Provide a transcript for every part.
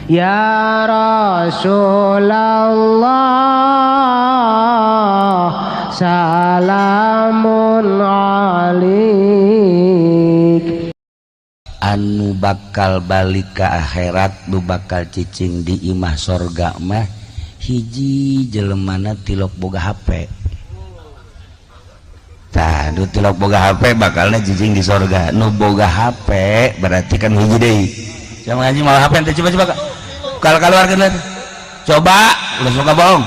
Ya Rasulullah salamun alik. Anu bakal balik ke akhirat, nu bakal cicing di imah sorga mah hiji jelemana tilok boga HP. Tah, nu tilok boga HP bakalna cicing di sorga. Nu boga HP berarti kan hiji deui. Coba ngaji malah HP ente coba-coba. Kalau keluarkeun coba, ulah suka bohong.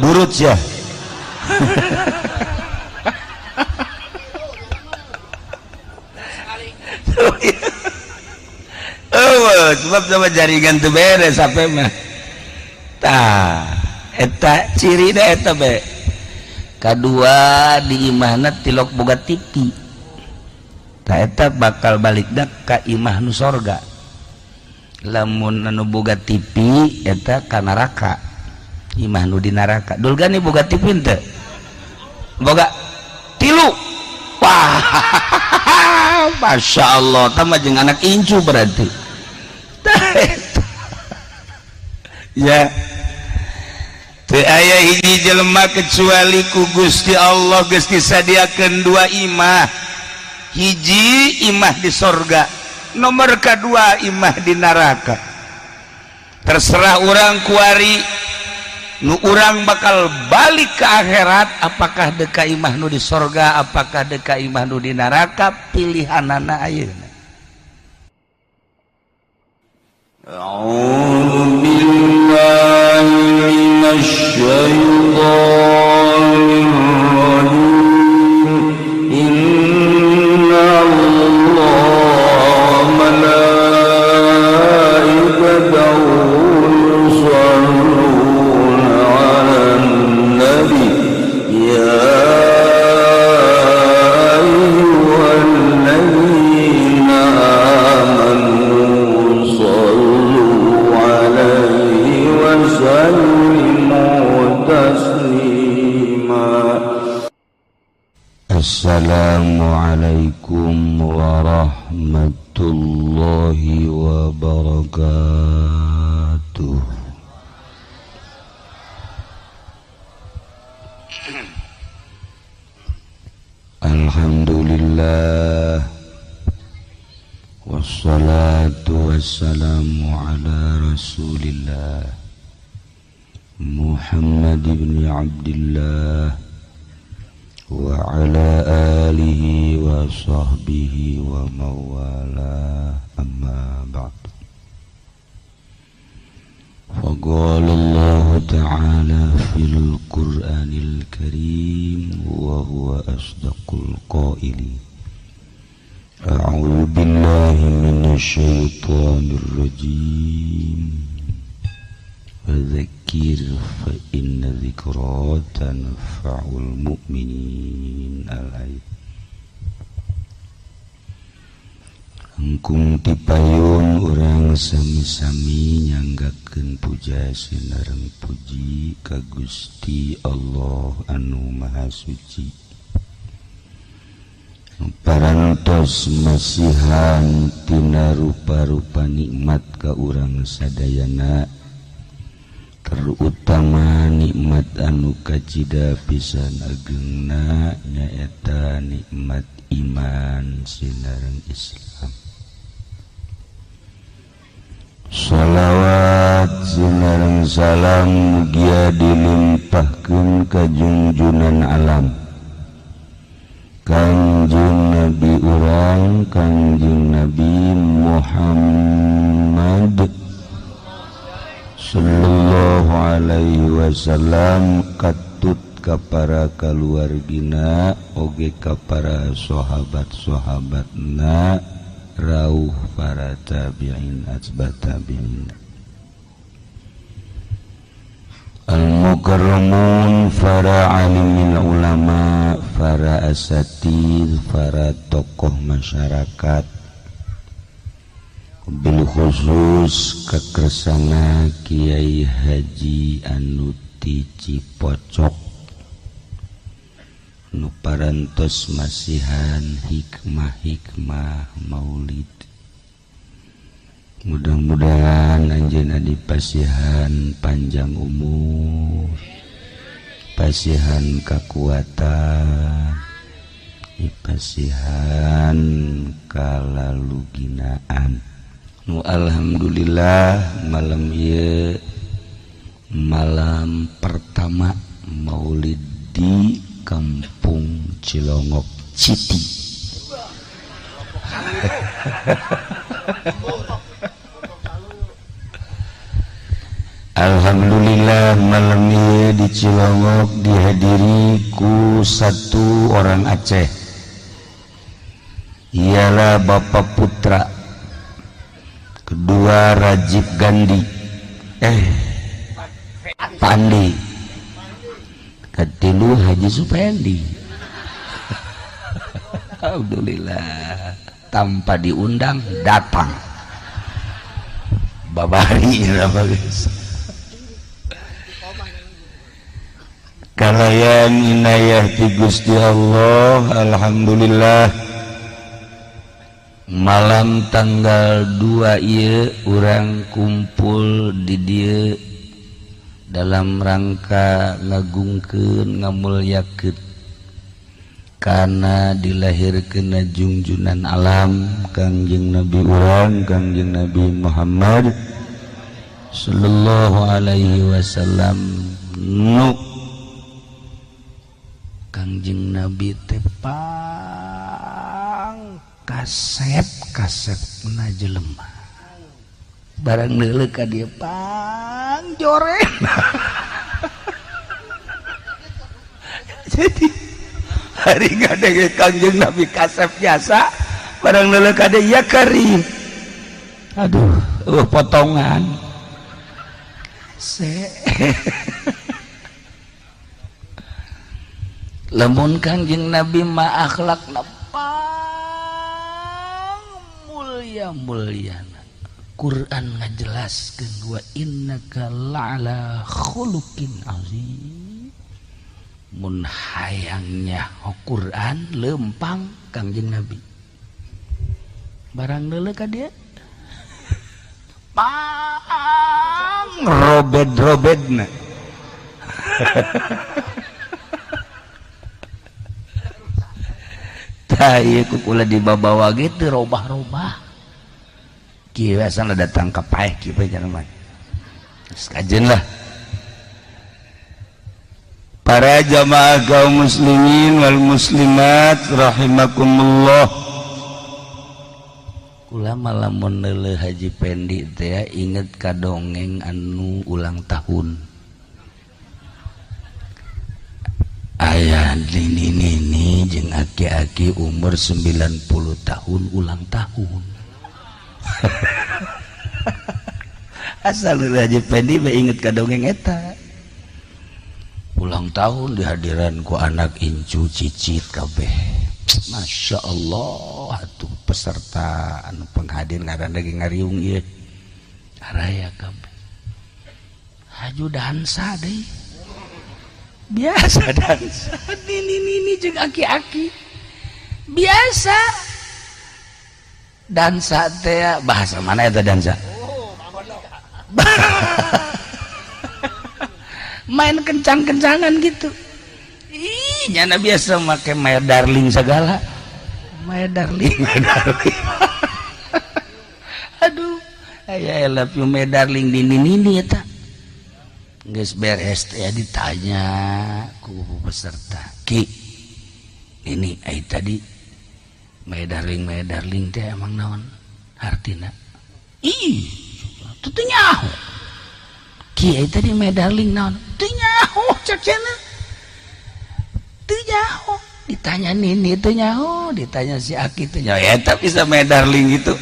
Burut sia. Oh, sebab sama jaringan teu beres HP mah. Tah, eta cirina eta be. Kadua di imahna tilok boga TV. Tah eta bakal balikna ka imah nu sorga. Lamun anu boga TV eta ka neraka. Imah nu di neraka. Dulgani boga TV henteu? Boga tilu. Wah, Masya Allah, tambah jeung anak incu berarti. Ya, teu aya hiji jelema kecuali ku Gusti Allah geus disadiakeun dua imah. Hiji imah di sorga, nomor kedua imah di neraka. Terserah urang kuari nu urang bakal balik ke akhirat, apakah deka imah nu di sorga, apakah deka imah nu di neraka, pilihanana ayeuna. A'udzu billahi minasy syaithanir rajim. Inna Allaha wa malaikatahu yusholluna 'alan nabi ya ayyuhalladzina amanu shollu 'alaihi wa sallimu taslima. Assalamualaikum warahmatullahi wabarakatuh. Alhamdulillah, wassalatu wassalamu ala rasulillah Muhammad ibn Abdillah wa ala alihi wa sahbihi wa mawala, amma ba'd. Faqala Allah ta'ala fil Qur'anil Karim wa huwa asdaqul qailin. A'udzu billahi minasy syaithanir rajim. Fadzakir fa inna dzikra tanfa'ul mu'minin. Al-ayat. Engkung tipayun urang sami-sami nyanggakeun puja sinareng puji ka Gusti Allah anu Maha Suci. Parantos masihan tina rupa-rupa nikmat ka urang sadayana, terutama nikmat anu kacida pisan agengna nyaeta nikmat iman sinareng Islam. Shalawat sinareng salam mugia dilimpahkeun ka junjunan alam Kangjeng Nabi urang, Kangjeng Nabi Muhammad sallallahu alaihi wasallam, katut ka para kaluargina oge ka para sahabat-sahabatna, rauh para tabi'in atba tabi'in. Al-mukarramun, para alimil ulama, para asatid, para tokoh masyarakat, bil khusus kekersana Kiai Haji anu ti Cipocok nu parantos masihan hikmah-hikmah maulid. Mudah-mudahan anjeunna dipasihan panjang umur, pasihan kekuatan, dipasihan kalaluginaan. Nu alhamdulillah malam ieu malam pertama Maulid di Kampung Cilongok City. Alhamdulillah malam ini di Cilongok dihadiri ku satu orang Aceh, ialah Bapak Putra kedua Rajib Gandhi, Pandi, ketilu Haji Supendi. Alhamdulillah tanpa diundang datang babari bagus. Kalayan inayah ti Gusti Allah, alhamdulillah malam tanggal 2 ieu urang kumpul di dieu dalam rangka ngagungkeun ngamulyakeun kana dilahirkeunna jungjunan alam Kangjeng Nabi urang Kangjeng Nabi Muhammad sallallahu alaihi wasallam. Nu Kangjeng Nabi teh pang kasep kasepna jelema, barang neuleuh ka dieu pang joreng. Jadi hari ngadenge Kangjeng Nabi kasep jasa, barang neuleuh ka dieu ya karim, aduh potongan se. Lamun Kangjeng Nabi ma akhlakna pang mulia mulyana. Quran ngajelaskeun wa innaka la'ala khuluqin azim. Mun hayangnya Quran lempang Kangjeng Nabi, barang neuleuh ka dieu pang robed-robedna. Tah ieu ku kula dibabawa gitu robah-robah. Kieu asal datang ka paeh kieu bae jalma. Geus kajeun lah. Para jamaah kaum muslimin wal muslimat rahimakumullah. Kula lamun neuleuh Haji Pendi teh inget ka dongeng anu ulang tahun. Aya nini-nini jeung aki-aki umur 90 tahun ulang tahun. Asal Haji Pendi bae inget ka dongeng eta. Ulang tahun dihadiran ku anak incu cicit kabeh. Masya Allah atuh peserta anu penghadir ngaran lagi ngariung ieu. Araya kabeh. Haju dansa deui. Biasa dansa nini-nini jeung aki-aki. Biasa. Dansa teh bahasa mana eta dansa? Main kencang-kencangan gitu. Ih, nyana biasa make my darling segala. My darling, my darling. Aduh, I love you my darling nini-nini eta. Geus beres teh ditanya ku peserta. Ki, ini ai tadi my darling teh emang naon artina? Ih, teu nyaho. Ki ai tadi my darling naon? Teu nyaho cek cenah. Teu nyaho. Ditanya nini teu nyaho, ditanya si Aki teu nyaho. Eta bisa my darling gitu.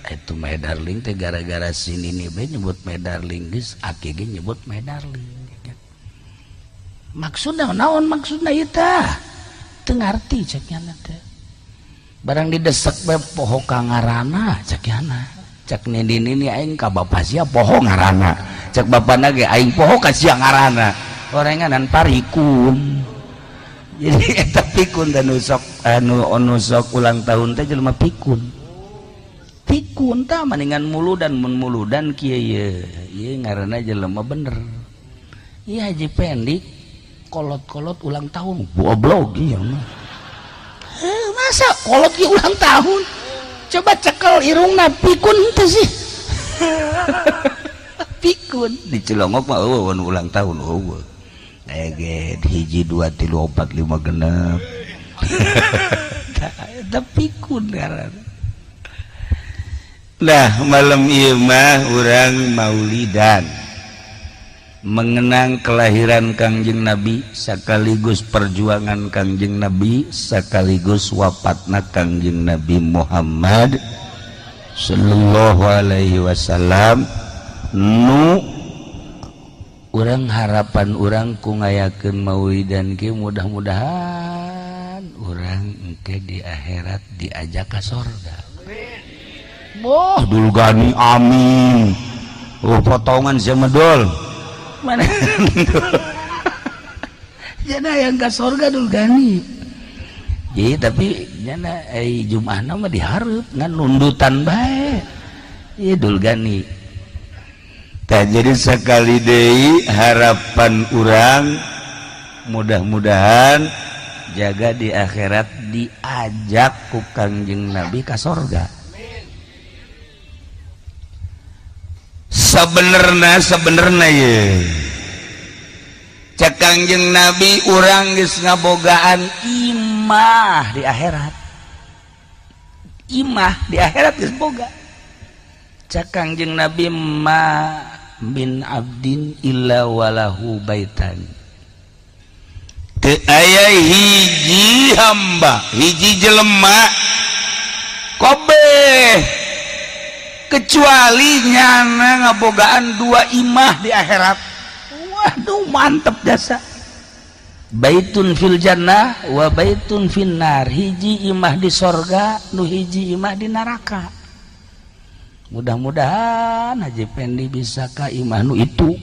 Itu my darling teh gara-gara si nini bae nyebut my darling geus Aki ge nyebut my darling. Maksudna naon maksudna ieu tah? Teu ngarti cek nya teh. Barang didesek bae poho ka ngaranna cek nya. Cek nini nini aing ka bapa sia poho ngaranna. Cek bapana ge aing poho ka sia ngaranna. Orenganan parikun. Jadi eta pikun dan nu sok anu sok ulang tahun teh jelema pikun. Pikun tah mendingan muludan, mun muludan kieu ye. Ieu ngaranna jelema bener. Ieu Haji Pendi kolot-kolot ulang tahun. Goblok ieu mah. Masa kolot ge ulang tahun? Coba cekel irungna pikun teh sih. Pikun di Cilongok mah eueuh ulang tahun eueuh. Ege 1 2 3 4 5 6. Eta pikun ngaranna. Nah, malam ieu mah urang maulidan mengenang kelahiran Kangjeng Nabi sekaligus perjuangan Kangjeng Nabi sekaligus wafatna Kangjeng Nabi Muhammad sallallahu alaihi wasallam. Nu urang harapan urang ku ngayakeun maulidan kieu mudah-mudahan urang engke di akhirat diajak ka sorga. Boh, dul gani amin. Oh, potongan si medul. Mana? Jana yang ke sorga dul gani. Jadi tapi jana Jum'ahna mah dihareup ngan nundutan bae. Ieu dul gani. Tah jadi sekali deui harapan urang mudah-mudahan jaga di akhirat diajak ku Kangjeng Nabi ka sorga. Sebenerna ye cek Kangjeng Nabi urang geus ngabogaan imah di akhirat. Imah di akhirat geus boga. Cek Kangjeng Nabi ma min abdin illa walahu baitan. Teu aya hiji hamba, hiji jelema kabeh kecuali nyana ngabogaan dua imah di akhirat. Waduh, mantep jasa. Baitun fil jannah wa baitun finnar. Hiji imah di sorga, nu hiji imah di neraka. Mudah-mudahan Haji Pendi bisa ka imah nu itu.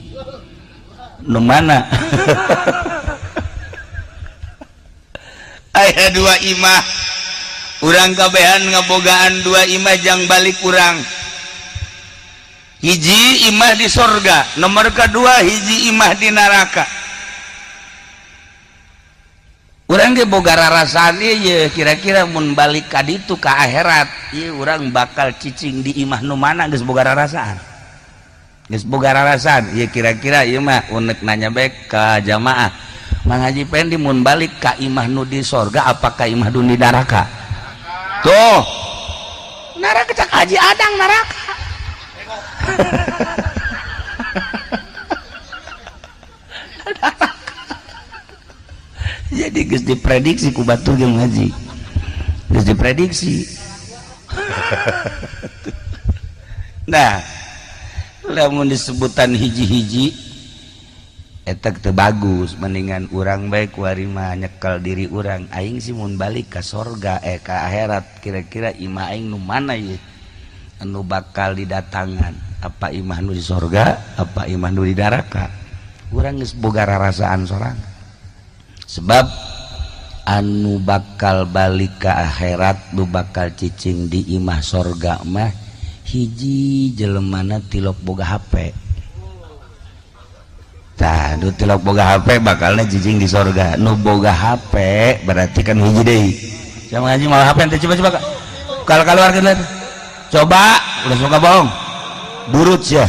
Nu mana? Aya dua imah. Urang kabehan ngabogaan dua imah jang balik urang. Hiji imah di sorga, nomor kedua hiji imah di neraka. Urang ge boga rarasaan ieu kira-kira mun balik ka ditu ka akhirat, ieu urang bakal cicing di imah nu mana geus boga rarasaan. Geus boga rarasaan, ieu kira-kira ieu mah unek nanya bae ka jamaah. Mang Haji Pendi mun balik ka imah nu di sorga apa ka imah nu di neraka? Tuh. Neraka cak Haji Adang neraka. Jadi geus diprediksi ku batur jeung ngaji. Geus diprediksi. Nah, lamun disebutan hiji-hiji eta teu bagus, mendingan urang bae kuari mah nyekel diri urang. Aing sih mun balik ka sorga ka akhirat kira-kira imah aing nu mana ieu? Anu bakal didatangan, apa imah nu di sorga, apa imah nu di neraka. Urang geus boga rarasaan sorangan. Sebab anu bakal balik ka akhirat nu bakal cicing di imah sorga mah hiji jelemana tilok boga HP. Tah, nu tilok boga HP bakalna cicing di sorga. Nu boga HP berarti kan hiji deui. Sama haji malah HP ente coba-coba kalau keluarkeun. Coba, udah suka bohong. Burut ya.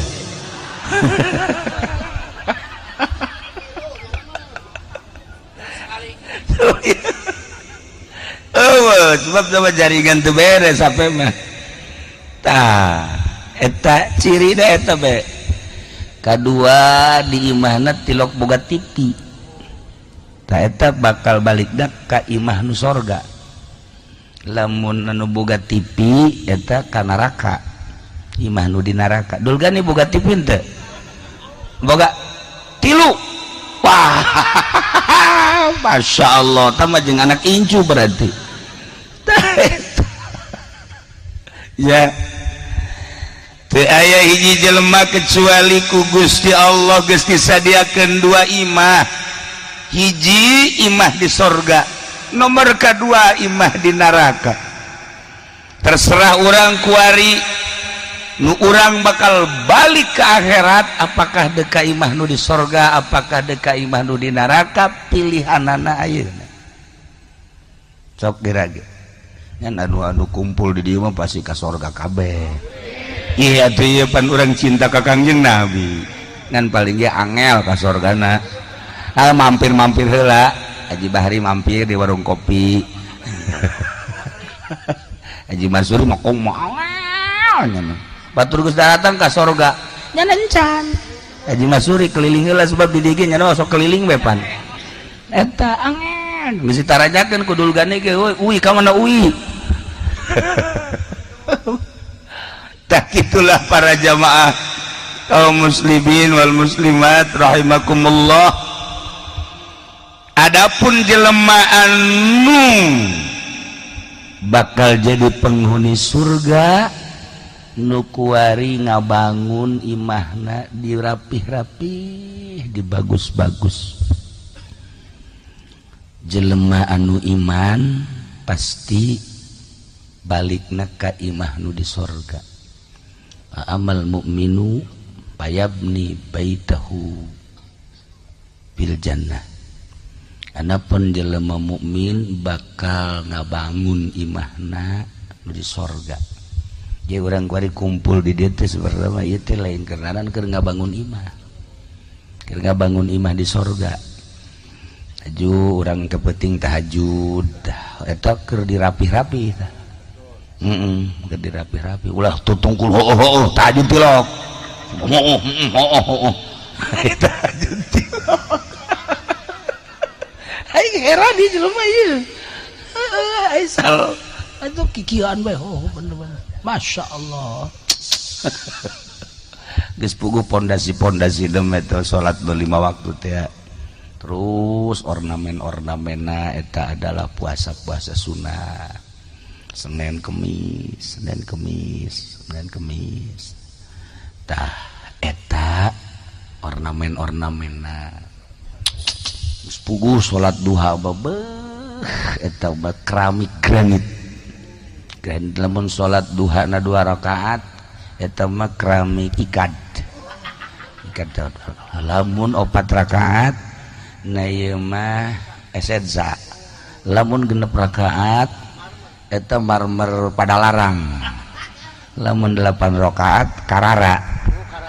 Oh, sebab sama jaringan tuh beres HP mah. Tah, eta ciri dah eta be. Kadua di imahna tilok boga TV. Tah eta bakal balikna ka imah nu sorga. Lamun anu boga TV eta ka neraka, imah nu di neraka. Dulgani boga TV henteu? Boga tilu. Wah, Masya Allah, tambah jeung anak incu berarti. Ya, teu aya hiji jelema kecuali ku Gusti Allah geus disadiakeun dua imah. Hiji imah di sorga, nomor kedua imah di neraka. Terserah urang kuari nu urang bakal balik ke akhirat, apakah deka imah nu di sorga, apakah deka imah nu di neraka, pilihanana ayeuna. Sok dirage ngan anu kumpul di dieu mah pasti ka sorga kabeh. Iya tuh, ieu pan urang cinta ka Kangjeng Nabi, ngan paling ge angel ka sorgana. Ah, mampir-mampir heula. Haji Bahri mampir di warung kopi. Haji Mansur mah kumaha batur geus datang ka sorga nya encan. Haji Masuri keliling heula sebab di dieu nya sok keliling we pan eta angel geus ditarajakeun ku dulgane ge, uy ka mana uy. Tah kitulah para jamaah kaum muslimin wal muslimat rahimakumullah. Adapun jelema anu bakal jadi penghuni surga nu kuari ngabangun imahna dirapih-rapih, dibagus-bagus. Jelema anu iman pasti balikna ka imah nu di sorga. Amal mukminu payabni baitahu bil jannah. Anapun jelema mukmin bakal ngabangun imahna nu di sorga. Jadi urang kuari kumpul di dieu teh sebenarnya ieu teh lain kenalan keur ngabangun imah. Keur ngabangun imah di sorga. Aju urang kepenting tahajud eta keur dirapih-rapih tah. Keur dirapih-rapih ulah tutungkul hooh tahajud tilok. Hooh hooh tahajud tilok. Aing heran di jelema ieu. Heeh, aing atuh kikieuan bae hooh bener-bener. Masya Allah. Geus puguh pondasi-pondasi dem eta salat 5 waktu teh. Terus ornamen-ornamenna eta adalah puasa-puasa sunnah. Senin Kemis, Senin Kemis, Senin Kemis. Tah eta ornamen-ornamenna. Geus puguh salat duha babeh eta mah keramik granit. Granit lamun salat duha na 2 rakaat eta mah keramik ikad. Ikad lamun 4 rakaat na ieu mah esenza. Lamun 6 rakaat eta marmer Padalarang. Lamun 8 rakaat Karara,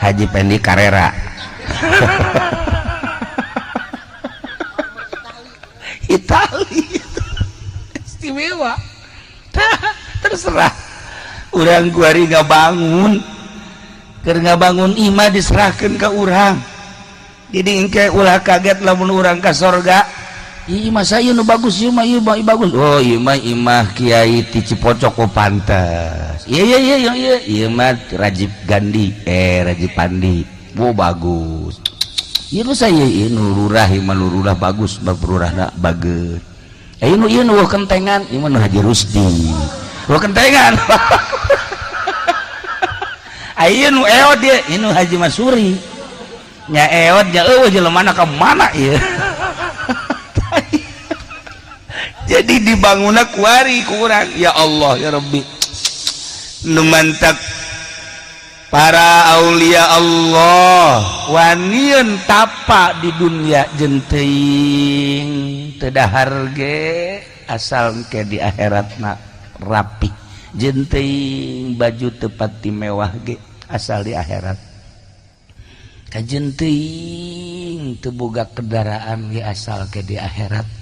Haji Pendi Karera. Itali istimewa. Terserah urang kuari ngabangun, keur ngabangun imah diserahkeun ka urang. Jadi engke ulah kaget lamun urang ka sorga. Ih imah saya nu bagus, ieu mah ieu mah bagus. Oh ieu mah imah Kiai ti Cipocok, oh pantes. Iya iya iya iya ieu mah Rajib Gandhi, Rajib Pandi. Oh bagus. Ieu nu saya ieu nu lurah, ieu mah lurah bagus, lurahna bager. Ieu nu ieu nu kentengan, ieu mah nu Haji Rusdi. Nu kentengan. Ieu nu eot ieu, ieu nu Haji Masuri. Nya eot nya eueuh jelema ka mana ieu. Jadi dibangunna kuari kurang. Ya Allah ya Rabbi. Nu mantak para aulia Allah wanian tapa di dunia jenteuing teu dahar ge asal engke di akhiratna rapi. Jenteuing baju teu pati mewah ge asal di akhirat. Kajenteuing teu boga kendaraan ge asal ke di akhirat.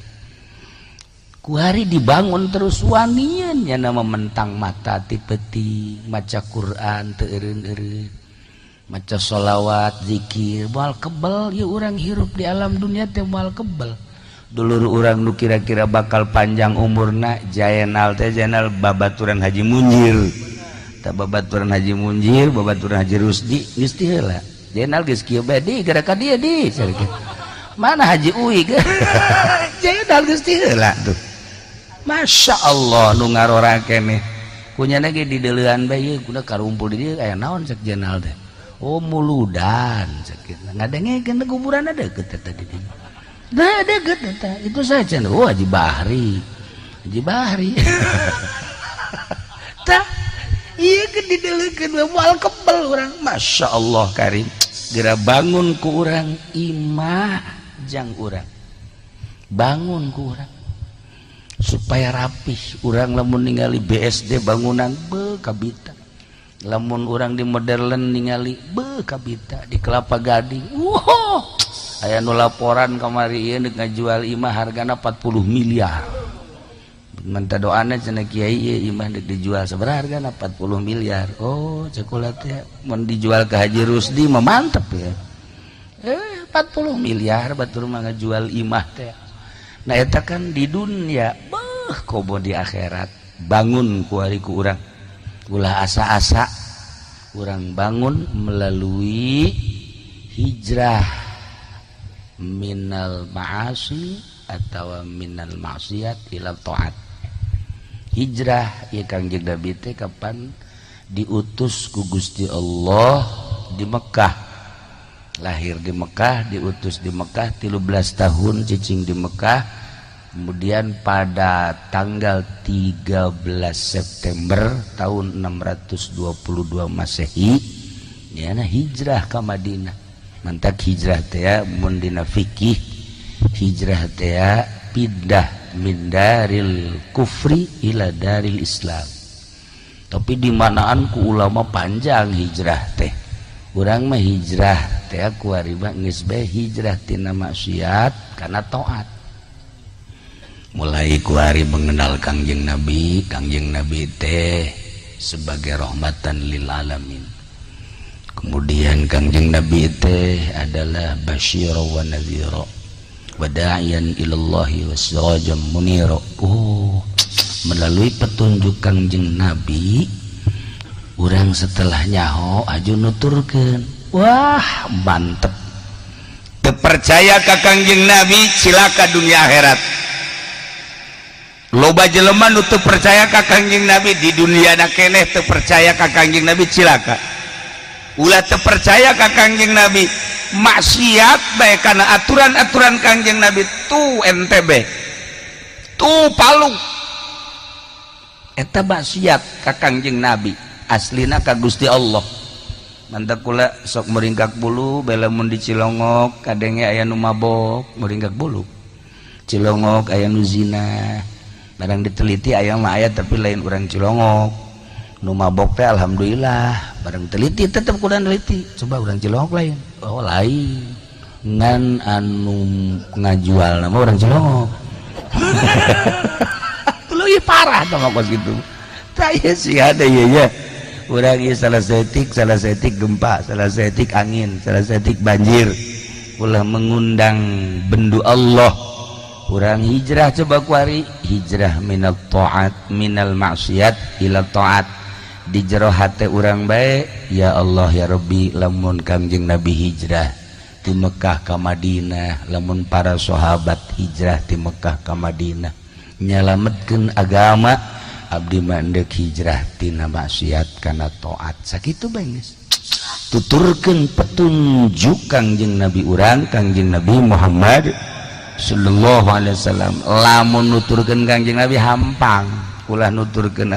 Kuari dibangun terus wanian nya nama mentang mata ti peuting maca Quran teu eureun-eureun, maca sholawat zikir moal kebel ieu urang hirup di alam dunia teh moal kebel. Dulur urang nu kira-kira bakal panjang umurna Jaenal teh Jaenal babaturan Haji Munjir. Tah babaturan Haji Munjir, babaturan Haji Rusdi geus teu heula. Jaenal geus kieu bae di gara ka dieu di. Mana Haji Uwi ge? Jaenal geus teu heula tuh. Masya Allah nu ngarora keneh. Kunyana ge dideuleuan bae ieu kudu karumpul di dieu aya naon cek Jaenal teh. Oh muludan cek kitu. Ngadengekeun kuburanna deukeut eta di dieu. Nah, deukeut eta. Itu saja. Oh Haji Bahri. Haji Bahri. Tah ieu ge dideleukeun we moal kebel urang. Masya Allah karim. Geura bangun ku urang imah jang urang. Bangun ku urang supaya rapih. Urang lamun ningali BSD bangunan be kabita. Lamun urang di modern ningali be kabita di Kelapa Gading. Wow, aya nu laporan kamari ieu deuk ngajual imah hargana 40 miliar. Menta doana cenah kiai ieu imah deuk dijual sabaraha hargana 40 miliar. Oh, cek kula teh mun dijual ke Haji Rusdi mah mantep ya. 40 miliar batur mah ngajual imah teh. Nah eta kan di dunia, beuh kobo di akhirat. Bangun ku ari ku urang. Ulah asa-asa urang bangun melalui hijrah minal ma'asi atau minal maksiat ila taat. Hijrah ieu Kangjeng Nabi teh kapan diutus ku Gusti Allah di Mekah. Lahir di Mekah, diutus di Mekah, 13 tahun cicing di Mekah. Kemudian pada tanggal 13 September tahun 622 Masehi ya, nah hijrah ke Madinah. Mantak hijrah teh mun dina fikih hijrah teh pindah min daril kufri ila daril Islam. Tapi di manaan ku ulama panjang hijrah teh. Urang mah hijrah teh ku ari mah geus bae hijrah tina maksiat kana taat. Mulai ku ari mengenal Kangjeng Nabi, Kangjeng Nabi teh sebagai rahmatan lil alamin. Kemudian Kangjeng Nabi teh adalah basyira wa nadhira wa da'iyan ilallahi wa sirajan munira. Oh, melalui petunjuk Kangjeng Nabi urang setelah nyaho aju nuturkeun. Wah, mantep. Teu percaya ka Kangjeng Nabi cilaka dunia akhirat. Loba jelema nu teu percaya ka Kangjeng Nabi di dunia na keneh teu percaya ka Kangjeng Nabi cilaka. Ulah teu percaya ka Kangjeng Nabi maksiat bae kana aturan-aturan Kangjeng Nabi tuh NTB tuh Palu eta maksiat ka Kangjeng Nabi aslina ka Gusti Allah. Mantap kula sok meringkak bulu bela mun di Cilongok kadenge aya nu mabok meringkak bulu. Cilongok aya nu zina. Barang diteliti aya mah aya tapi lain urang Cilongok. Nu mabok teh alhamdulillah, barang teliti tetep kurang teliti. Coba urang Cilongok lain. Oh lain. Ngan anu ngajual nama urang Cilongok. Leuwih parah tah mah kos kitu. Tah ieu sih ada ieu nya. Urang ieu salah saeutik gempa, salah saeutik angin, salah saeutik banjir. Ulah mengundang bendu Allah. Urang hijrah coba kuari hijrah minal taat minal maksiat ila taat. Di jero hate urang bae ya Allah ya Rabbi lamun Kangjeng Nabi hijrah ti Mekah ka Madinah, lamun para sahabat hijrah ti Mekah ka Madinah nyalametkeun agama, abdi mah endek hijrah tina maksiat kana taat. Sakitu bae geus. Tuturkeun petunjuk Kangjeng Nabi urang Kangjeng Nabi Muhammad sallallahu alaihi wasallam. Lamun nuturkeun Kangjeng Nabi hampang, ulah nuturkeun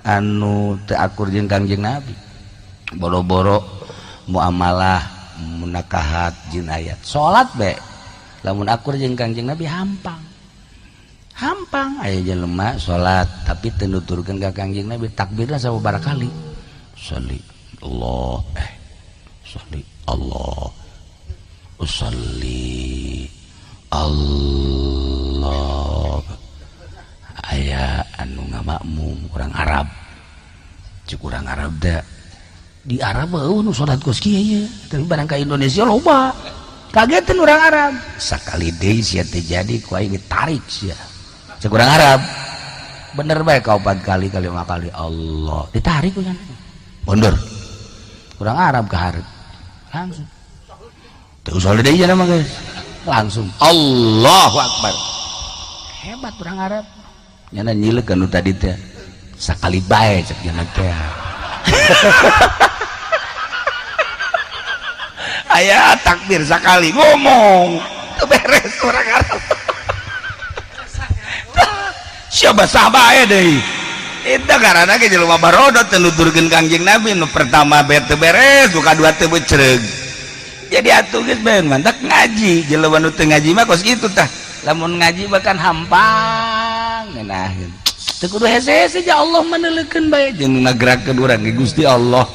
anu teu akur jeung Kangjeng Nabi. Boro-boro muamalah munakahat jinayat salat bae lamun akur jeung Kangjeng Nabi hampang. Hampang aya jelema salat tapi teu nuturkeun ka Kangjeng Nabi, takbirna sababaraha kali. Sholli Allah sholli Allah usolli Allah. Aya anu ngamakmum urang Arab, cek urang Arab da di Arab eueuh nu salat kos kieu ye, tapi barang ka Indonesia loba. Kagetan urang Arab sakali deui sia teh jadi ku aing ditarik sia. Cek urang Arab bener bae ka 4 kali ka 5 kali Allah ditarik ku nya. Mundur. Urang Arab ka hareup langsung. Teu usah deui nya mah guys. Langsung Allahu Akbar. Hebat urang Arab. Nyana nyileuk anu tadi teh. Sakali bae cek nya teh. Aya takbir sakali ngomong teu beres urang Arab. Siapa sah bae deui. Itu karena ke jelema barodot teu nuturkeun Kangjeng Nabi nu pertama bete beres, nu kadua teu becereug. Jadi atuh geus bae mantak ngaji, jelema nu teu ngaji mah kos kitu tah. Lamun ngaji bahkan hampang ngeunaheun. Teu kudu hese-hese ja Allah meuneulekeun bae jeung ngagerakeun urang ge Gusti Allah.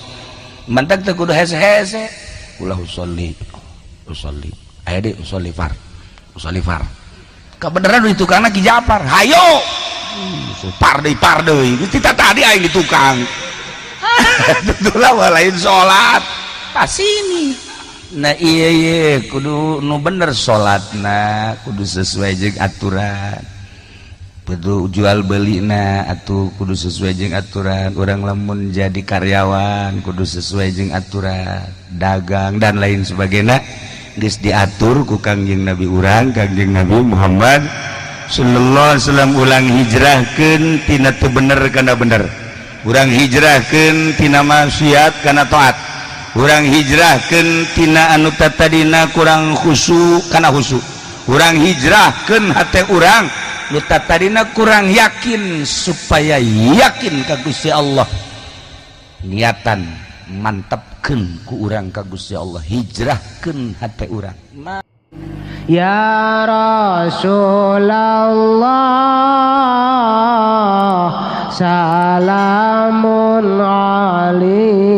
Mantak teu kudu hese-hese. Ulah usolli, usolli. Aya deui usolli far. Usolli far. Kebenaran di tukangna Ki Japar. Hayo. Par deui par deui. Geus tadi aing di tukang. Itulah lain salat. Pasini. Nah iya iya kudu nu bener salatna, kudu sesuai jeung aturan. Kudu jual belina atuh kudu sesuai jeung aturan. Urang lamun jadi karyawan kudu sesuai jeung aturan, dagang dan lain sebagainya geus diatur ku Kangjeng Nabi urang, Kangjeng Nabi Muhammad sallallahu alaihi wasallam. Ulang hijrahkeun tina teu bener kana bener, urang hijrahkeun tina maksiat kana taat, urang hijrahkeun tina anu tatadina kurang khusyuk kana khusyuk, urang hijrahkeun hate urang nu tatadina kurang yakin supaya yakin ka Gusti Allah, niatan mantapkeun ku urang ka Gusti Allah, hijrahkeun hate urang. Ya Rasulullah salamun alaika.